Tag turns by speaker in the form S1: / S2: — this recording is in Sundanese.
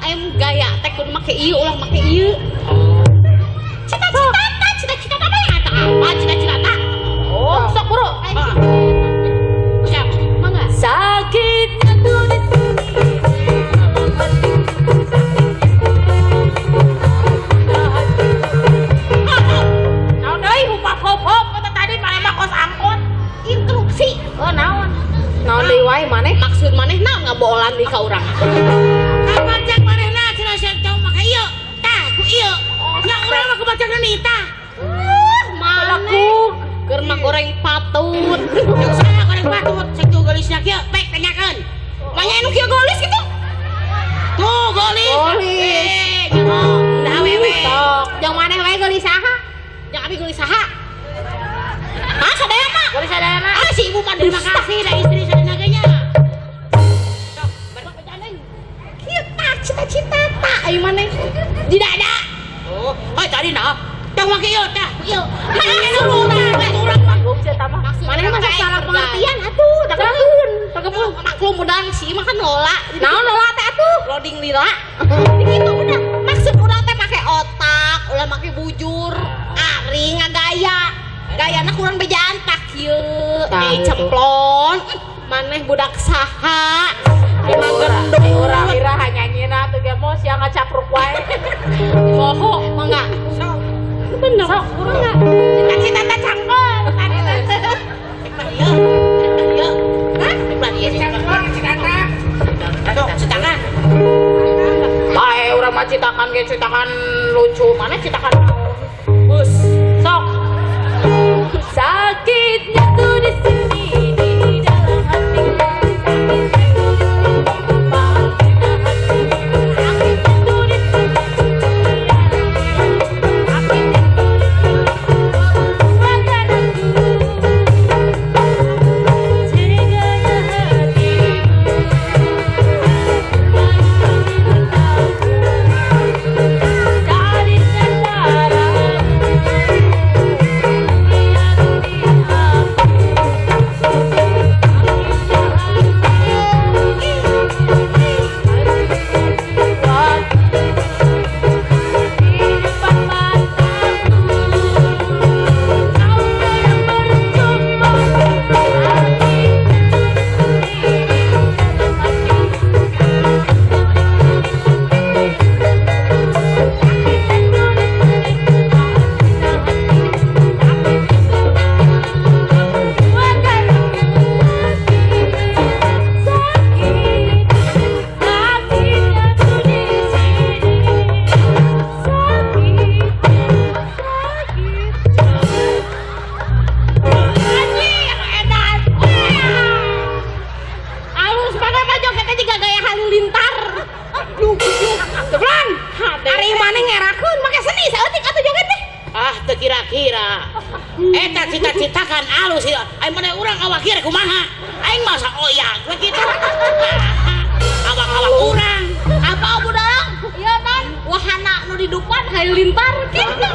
S1: Aing gaya teh kudu make ieu, ulah make ieu. Cita-cita ta, cita-cita apa ya? Apa cita-cita ta? Oh, sok buru.
S2: Ah. Siap.
S1: Mangga.
S3: Sakitnya tuh di sini, dalam hatiku sakitnya tuh di sini, hatiku.
S2: Naon deui hupap hop hop eta tadi maneh mah kos angkot.
S1: Interupsi.
S2: Oh, naon?
S1: Naon deui wae maneh? Maksud maneh naon ngabolan di ka urang?
S2: Kapan cek manehna cenah sia tong make ieu. Tah, ku ieu. Nya urang mah kebaca nita.
S1: Maneh keur mah goreng patut.
S2: Jeung saha goreng patut? Cek tuh geulisna kieu, pek tanyakeun.
S1: Manya anu kieu geulis kitu?
S2: Tuh geulis.
S1: Geulis.
S2: Eh, nyaho, da awewe.
S1: Sok, jeung maneh wae geulis saha? Jeung abi geulis saha? Hah, sadaya mah?
S2: Geulis sadayana. Ah, si ibu mah terima kasih da istri sadayana ge nya. Sok,
S1: Kieu tah cita-cita tah ayo maneh. Tidak ada.
S2: Oh, oh tadi nah. Tong make ieu tah, ieu. Maksud urang mah.
S1: Maneh mah salah pengertian atuh, dakeun. Maklum udang si mah kan lola. Naon lola teh atuh? Loading lila. Gitu udah. Maksud urang teh make otak, ulah make bujur, ari ngagaya. Gayana kurang bejaan tak kieu.
S3: Tah,
S1: Eh
S3: gitu.
S1: Cemplon. Maneh budak saha? Emang gendut.
S3: Urang iraha nyanyina tuh ge mo sia ngacapruk wae.
S1: Poho mangga.
S2: Sok.
S1: Bener. Sok, mangga.
S2: Cita-cita teh cangkol tadi teh. Ieu. Ieu. Hah? Ieu cita. Sok, citakan.
S1: Bae urang mah citakan ge citakan lucu. Mana citakan naon? Bus. Sok.
S3: Sakitnya tuh di sini, di dalam hati. Sakitnya tuh di sini, maafkan hati. Sakitnya tuh di sini, sakitnya tuh di sini, bukan aku. Teganya hatimu, manis cari caramu. Hianati aku, sakitnya hati, waktu di depan mataku, kau sedang berjumpa. Sakitnya tuh di sini, dalam hati. Sakitnya tuh di sini, maafkan hati. Sakitnya tuh di sini, bukan aku. Sakit, sakitnya tuh di sini. Sakit, sakit.
S1: Anjir, edan. Alus mana mah jogetnya juga gaya Halilintar. Duh, duh. Cepetan. Ari maneh ngerakeun make seni saeutik atuh joget teh.
S2: Ah, teu kira-kira. Eta cita-cita kan alus ieu. Aing mana urang awak kieu kumaha? Aing masa oyag we kitu. Awak-awak urang.
S1: Apa budak? Iya non, wahana nu di depan Halilintar gitu.